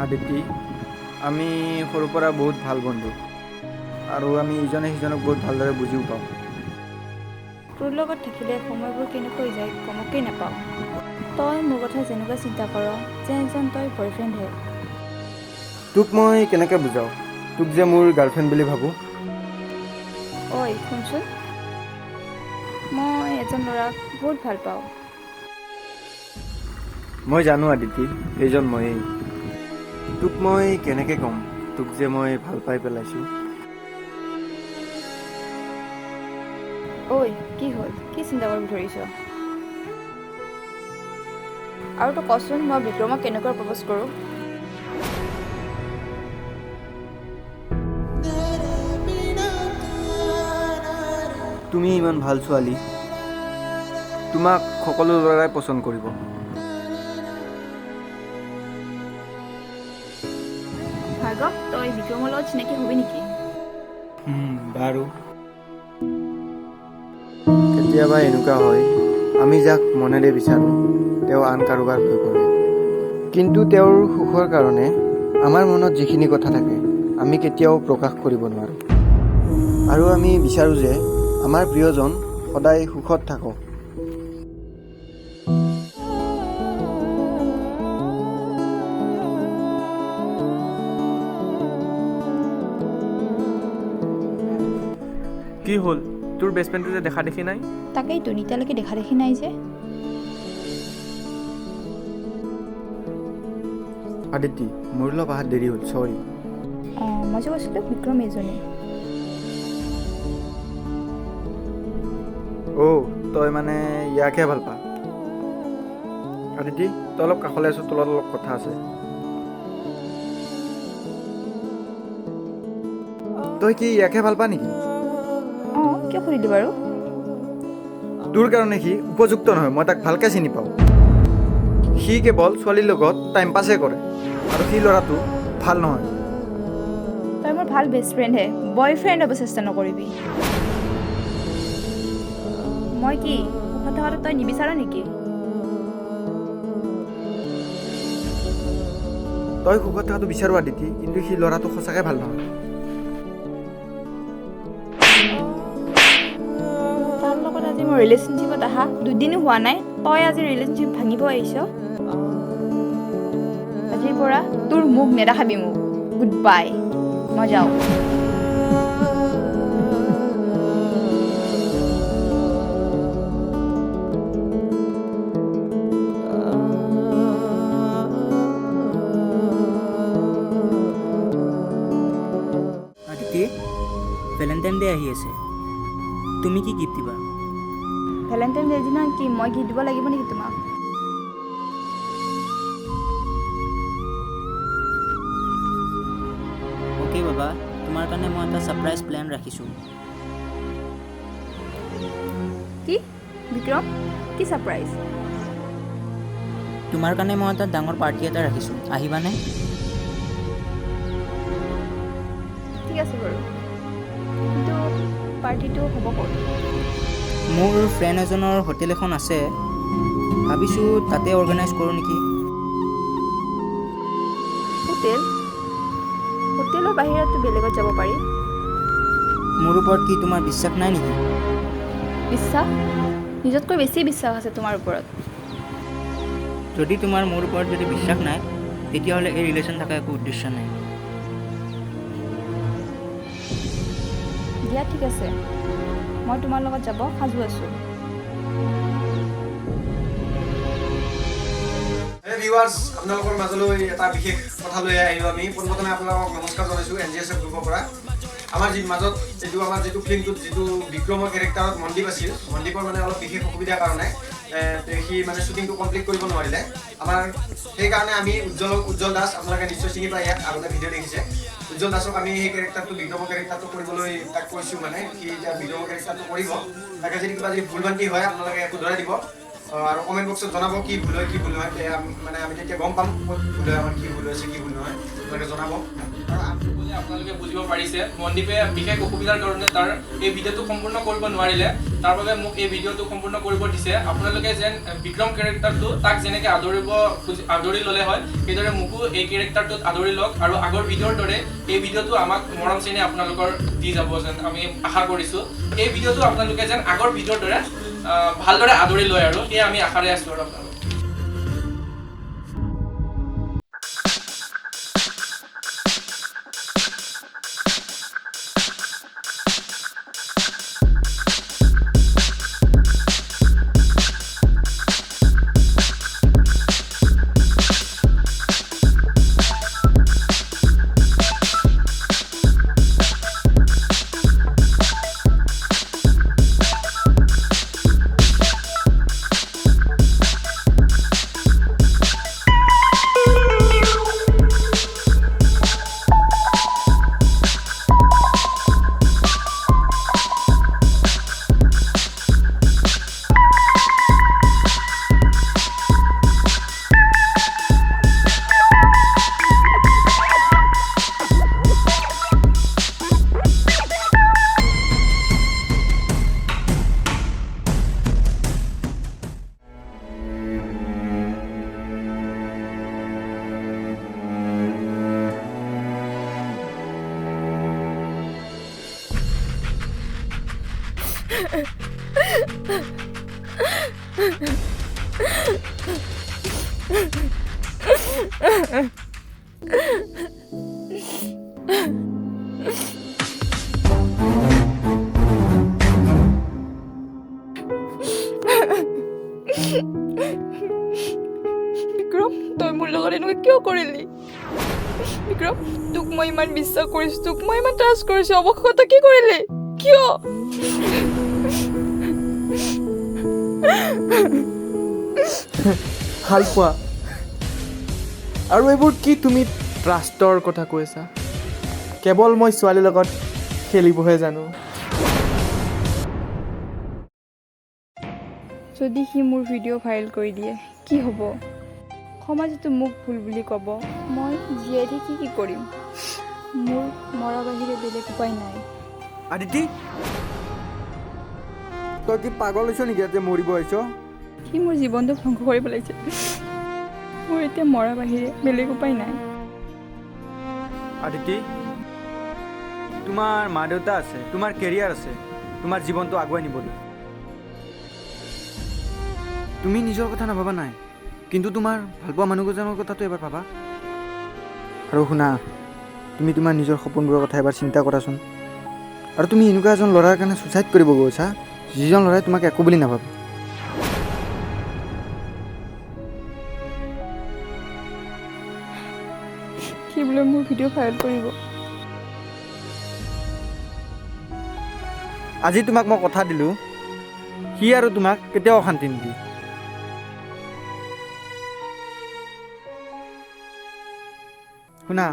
আদিতি, আমি সৰুৰ পৰা বহুত ভাল বন্ধু আৰু আমি ইজনে সিজনক বহুত ভালদৰে বুজিও পাওঁ। তোৰ লগত থাকিলে সময়বোৰ কেনেকৈ যায় গমকেই নাপাওঁ। তই মোৰ কথা যেনেকুৱা চিন্তা কৰ, যেন এজন তই বয়ফ্ৰেণ্ডহে। তোক মই কেনেকৈ বুজাওঁ, তোক যে মোৰ গাৰ্লফ্ৰেণ্ড বুলি ভাবোঁ। ঐ শুনচোন, মই এজন ল'ৰাক বহুত ভাল পাওঁ। মই জানো আদিতি, সেইজন ময়েই। তোক মই কেনেকৈ ক'ম তোক যে মই ভাল পাই পেলাইছোঁ। ঐ কি হ'ল, কি চিন্তা কৰিব ধৰিছ? আৰু তই কচোন, মই বিক্ৰমক কেনেকৈ প্ৰপ'জ কৰোঁ? তুমি ইমান ভাল ছোৱালী, তোমাক সকলো ল'ৰাই পচন্দ কৰিব। ভাৰ্গৱ, তই বিক্ৰমৰ লগত চিনাকি হবি নেকি? বাৰু। কেতিয়াবা এনেকুৱা হয়, আমি যাক মনেৰে বিচাৰোঁ তেওঁ আন কাৰোবাৰ হৈ পৰে, কিন্তু তেওঁৰ সুখৰ কাৰণে আমাৰ মনত যিখিনি কথা থাকে আমি কেতিয়াও প্ৰকাশ কৰিব নোৱাৰোঁ। আৰু আমি বিচাৰোঁ যে আমাৰ প্ৰিয়জন সদায় সুখত থাকক। কি হ'ল তোৰ বেষ্ট ফ্ৰেণ্ডটো যে দেখা দেখি নাই? তাকেইতো, এতিয়ালৈকে দেখা দেখি নাই যে। আদিতি, মোৰ অলপ অহাত দেৰি হ'ল, চৰি। অঁ, মই যে কৈছিলোঁ বিক্ৰম এজনে। অ' তই মানে ইয়াকহে ভাল পা? আদিতি, তই অলপ কাষলৈ আছো, তোৰ লগত অলপ কথা আছে। তই কি ইয়াকহে ভাল পা নেকি? অঁ, কিয় সুধিলি বাৰু? তোৰ কাৰণে সি উপযুক্ত নহয়, মই তাক ভালকৈ চিনি পাওঁ। সি কেৱল ছোৱালীৰ লগত টাইম পাছহে কৰে আৰু সি ল'ৰাটো ভাল নহয়। তই মোৰ ভাল বেষ্ট ফ্ৰেণ্ডহে, বয়ফ্ৰেণ্ড হ'ব চেষ্টা নকৰিবি। মই কি সুখত থকাটো তই নিবিচাৰ নেকি? তই সুখত থকাটো বিচাৰোঁ আদিতি, কিন্তু সি ল'ৰাটো সঁচাকৈ ভাল নহয়। তাৰ লগত আজি মোৰ ৰিলেশ্যনশ্বিপত অহা দুদিনো হোৱা নাই, তই আজি ৰিলেশ্যনশ্বিপ ভাঙিব আহিছ। আজিৰ পৰা তোৰ মুখ নেদেখাবি মোক। গুড বাই, মই যাওঁ। আদিতি, ভেলেণ্টাইন ডে আহি আছে, তুমি কি গিফ্ট দিবা? ভেলেণ্টাইন ডে দিনা কি মই গিফ্ট দিব লাগিব নেকি তোমাক? অ'কে বাবা, তোমাৰ কাৰণে মই এটা ছাৰপ্ৰাইজ প্লেন ৰাখিছোঁ। কি বিক্ৰম, কি ছাৰপ্ৰাইজ? তোমাৰ কাৰণে মই এটা ডাঙৰ পাৰ্টি এটা ৰাখিছোঁ, আহিবানে? ঠিক আছে বাৰু, কিন্তু পাৰ্টিটো হ'ব ক'ত? মোৰ ফ্ৰেণ্ড এজনৰ হোটেল এখন আছে, ভাবিছোঁ তাতে অৰ্গেনাইজ কৰোঁ নেকি। হোটেল? হোটেলৰ বাহিৰতো বেলেগত যাব পাৰি। মোৰ ওপৰত কি তোমাৰ বিশ্বাস নাই নেকি? বিশ্বাস? নিজতকৈ বেছি বিশ্বাস আছে তোমাৰ ওপৰত। যদি তোমাৰ মোৰ ওপৰত যদি বিশ্বাস নাই, তেতিয়াহ'লে এই ৰিলেশ্যন থকা একো উদ্দেশ্য নাই। দিয়া ঠিক আছে, মই তোমাৰ লগত যাব সাজু আছোঁ। ভিউৱাৰ্ছ, আপোনালোকৰ মাজলৈ এটা বিশেষ কথা লৈ আহিলোঁ আমি। পোনপ্ৰথমে আপোনালোকক নমস্কাৰ জনাইছোঁ এন জি এছ এফ গ্ৰুপৰ পৰা। আমাৰ যি মাজত এইটো আমাৰ যিটো ফিল্মটোত যিটো বিক্ৰমৰ কেৰেক্টাৰত মনদীপ আছিল, মনদীপৰ মানে অলপ বিশেষ অসুবিধাৰ কাৰণে সি মানে শ্বুটিংটো কমপ্লিট কৰিব নোৱাৰিলে। আমাৰ সেইকাৰণে আমি উজ্জ্বল দাস, আপোনালোকে নিশ্চয় চিনি পায়, ইয়াক আগতে ভিডিঅ' দেখিছে। উজ্জ্বল দাসক আমি সেই কেৰেক্টাৰটো, বিক্ৰমৰ কেৰেক্টাৰটো কৰিবলৈ তাক কৈছোঁ, মানে সি এতিয়া বিক্ৰমৰ কেৰেক্টাৰটো কৰিব। তাকে যদি কিবা যদি ভুল ভ্ৰান্তি হয় আপোনালোকে শুধৰাই দিব। আৰু কমেণ্ট বক্সত জনাব কি ভুল হয় কি ভুল নহয়, মানে আমি তেতিয়া গম পাম ক'ত ভুল হয়, আমাৰ কি ভুল হৈছে কি ভুল নহয়, আপোনালোকে জনাব। আৰু আপোনালোকে বুজিব পাৰিছে মনদীপে বিশেষ অসুবিধাৰ কাৰণে তাৰ এই ভিডিঅ'টো সম্পূৰ্ণ কৰিব নোৱাৰিলে, তাৰ বাবে মোক এই ভিডিঅ'টো সম্পূৰ্ণ কৰিব দিছে। আপোনালোকে যেন বিক্ৰম কেৰেক্টাৰটো তাক যেনেকৈ আদৰি ল'লে হয়, সেইদৰে মোকো এই কেৰেক্টাৰটোত আদৰি লওক আৰু আগৰ ভিডিঅ'ৰ দৰে এই ভিডিঅ'টো আমাক মৰম চেনেহ আপোনালোকৰ দি যাব যেন আমি আশা কৰিছোঁ। এই ভিডিঅ'টো আপোনালোকে যেন আগৰ ভিডিঅ'ৰ দৰে ভালদৰে আদৰি লয় আৰু সেয়ে আমি আশাৰে আছোঁ। আৰু আপোনালোক বিক্ৰম, তই মোৰ লগত এনেকুৱা কিয় কৰিলি? বিক্ৰম, তোক মই ইমান বিশ্বাস কৰিছোঁ, তোক মই ইমান ট্ৰাষ্ট কৰিছোঁ, অৱশেষত তই কি কৰিলি? কিয়? ভাল পোৱা আৰু এইবোৰ কি তুমি ট্ৰাষ্টৰ কথা কৈ আছা? কেৱল মই ছোৱালীৰ লগত খেলিবহে জানো। যদি সি মোৰ ভিডিঅ' ভাইৰেল কৰি দিয়ে কি হ'ব? সমাজেতো মোক ভুল বুলি ক'ব। মই জীয়াই থাকি কি কৰিম? মোৰ মৰা বাহিৰে বেলেগ উপায় নাই। আদিতি, তই কি পাগল হৈছ নেকি যে মৰিব আহিছ? সি মোৰ জীৱনটো ধ্বংস কৰি পেলাইছে। মোৰ এতিয়া মৰা বাহিৰে বেলেগ উপায় নাই। আদিতি, তোমাৰ মা দেউতা আছে, তোমাৰ কেৰিয়াৰ আছে, তোমাৰ জীৱনটো আগুৱাই নিবলৈ। তুমি নিজৰ কথা নাভাবা নাই, কিন্তু তোমাৰ ভালপোৱা মানুহকেইজনৰ কথাটো এবাৰ ভাবা। আৰু শুনা, তুমি তোমাৰ নিজৰ সপোনবোৰৰ কথা এবাৰ চিন্তা কৰাচোন। আৰু তুমি এনেকুৱা এজন ল'ৰাৰ কাৰণে ছুইচাইড কৰিব গৈছা, যিজন ল'ৰাই তোমাক একো বুলি নাভাবে। সি বোলে মোৰ ভিডিঅ' ভাইৰেল কৰিব। আজি তোমাক মই কথা দিলোঁ, সি আৰু তোমাক কেতিয়াও অশান্তি নিদিয়ে। শুনা,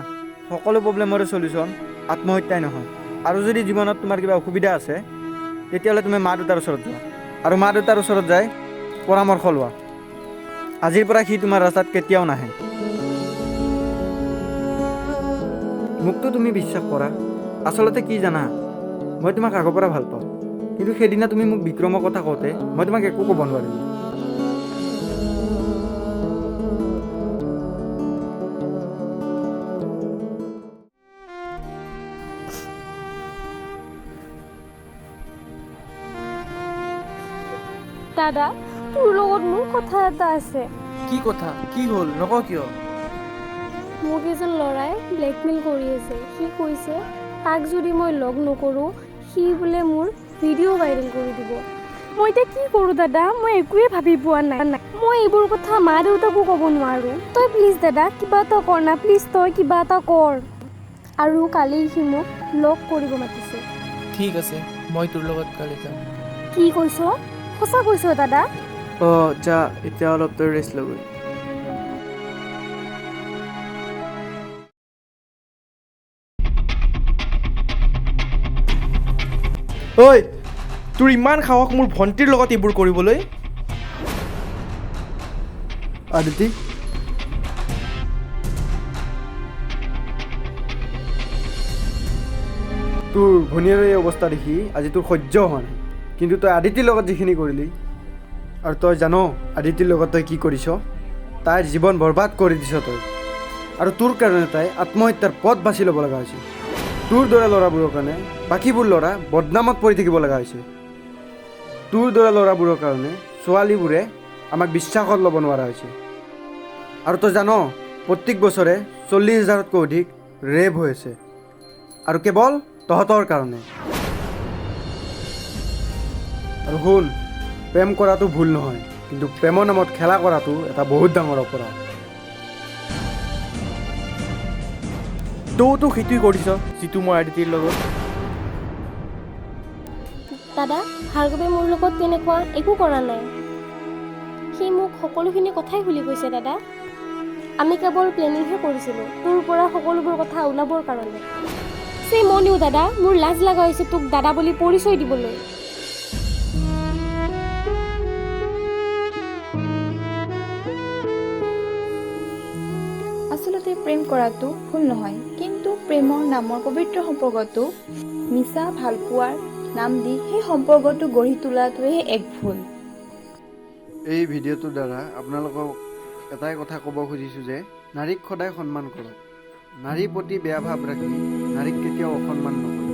সকলো প্ৰব্লেমৰে চলিউশ্যন আত্মহত্যাই নহয়। আৰু যদি জীৱনত তোমাৰ কিবা অসুবিধা আছে, তেতিয়াহ'লে তুমি মা দেউতাৰ ওচৰত যোৱা আৰু মা দেউতাৰ ওচৰত যাই পৰামৰ্শ লোৱা। আজিৰ পৰা সি তোমাৰ ৰাস্তাত কেতিয়াও নাহে। মোকতো তুমি বিশ্বাস কৰা। আচলতে কি জানা, মই তোমাক আগৰ পৰা ভাল পাওঁ, কিন্তু সেইদিনা তুমি মোক বিক্ৰমৰ কথা কওঁতে মই তোমাক একো ক'ব নোৱাৰিলোঁ। দাদা, তোৰ লগত মোৰ কথা এটা আছে। কি কথা? কি হ'ল? নকওঁ কিয়? মোক এজন ল'ৰাই ব্লেকমেইল কৰি আছে। সি কৈছে তাক যদি মই লগ নকৰোঁ, সি বোলে মোৰ ভিডিঅ' ভাইৰেল কৰি দিব। মই এতিয়া কি কৰোঁ দাদা? মই একোৱে ভাবি পোৱা নাই। মই এইবোৰ কথা মা দেউতাকো ক'ব নোৱাৰোঁ। তই প্লিজ দাদা কিবা এটা কৰ না, প্লিজ তই কিবা এটা কৰ। আৰু কালি সি মোক লগ কৰিব মাতিছে। ঠিক আছে, মই তোৰ লগত কালি যাম। কি কৈছ? সঁচা কৈছ দাদা? অঁ, যা এতিয়া অলপ তই ৰেষ্ট ল'গৈ। ঐ, তোৰ ইমান সাহস মোৰ ভণ্টিৰ লগত এইবোৰ কৰিবলৈ? আদিতি, তোৰ ভনীয়েৰ এই অৱস্থা দেখি আজি তোৰ সহ্য হোৱা নাই, কিন্তু তই আদিতিৰ লগত যিখিনি কৰিলি, আৰু তই জান আদিতিৰ লগত তই কি কৰিছ, তাইৰ জীৱন বৰবাদ কৰি দিছ তই, আৰু তোৰ কাৰণে তাই আত্মহত্যাৰ পথ বাছি ল'ব লগা হৈছে। তোৰ দৰে ল'ৰাবোৰৰ কাৰণে বাকীবোৰ ল'ৰা বদনামত পৰি থাকিব লগা হৈছে। তোৰ দৰে ল'ৰাবোৰৰ কাৰণে ছোৱালীবোৰে আমাক বিশ্বাসত ল'ব নোৱাৰা হৈছে। আৰু তই জান, প্ৰত্যেক বছৰে 40,000তকৈ অধিক ৰেপ হৈ আছে, আৰু কেৱল তহঁতৰ কাৰণে। আৰু শুন, প্ৰেম কৰাটো ভুল নহয়, কিন্তু প্ৰেমৰ নামত খেলা কৰাটো এটা বহুত ডাঙৰ অপৰাধ। তইতো সেইটোৱেই কৰিছ যিটো মই আদিতিৰ লগত। দাদা, ভাৰ্গৱে মোৰ লগত তেনেকুৱা একো কৰা নাই। সি মোক সকলোখিনি কথাই খুলি কৈছে দাদা। আমি কেৱল প্লেনিংহে কৰিছিলোঁ তোৰ পৰা সকলোবোৰ কথা ওলাবৰ কাৰণে। সেই মনিও দাদা, মোৰ লাজ লগা হৈছে তোক দাদা বুলি পৰিচয় দিবলৈ। আচলতে প্ৰেম কৰাটো ভুল নহয়, কিন্তু প্ৰেমৰ নামৰ পবিত্ৰ সম্পৰ্কটো মিছা ভালপোৱাৰ নাম দি সেই সম্পৰ্কটো গঢ়ি তোলাটোৱেই এক ভুল। এই ভিডিঅ'টোৰ দ্বাৰা আপোনালোকক এটাই কথা ক'ব খুজিছোঁ যে নাৰীক সদায় সন্মান কৰক। নাৰীৰ প্ৰতি বেয়া ভাৱ ৰাখি নাৰীক কেতিয়াও অসন্মান নকৰিব।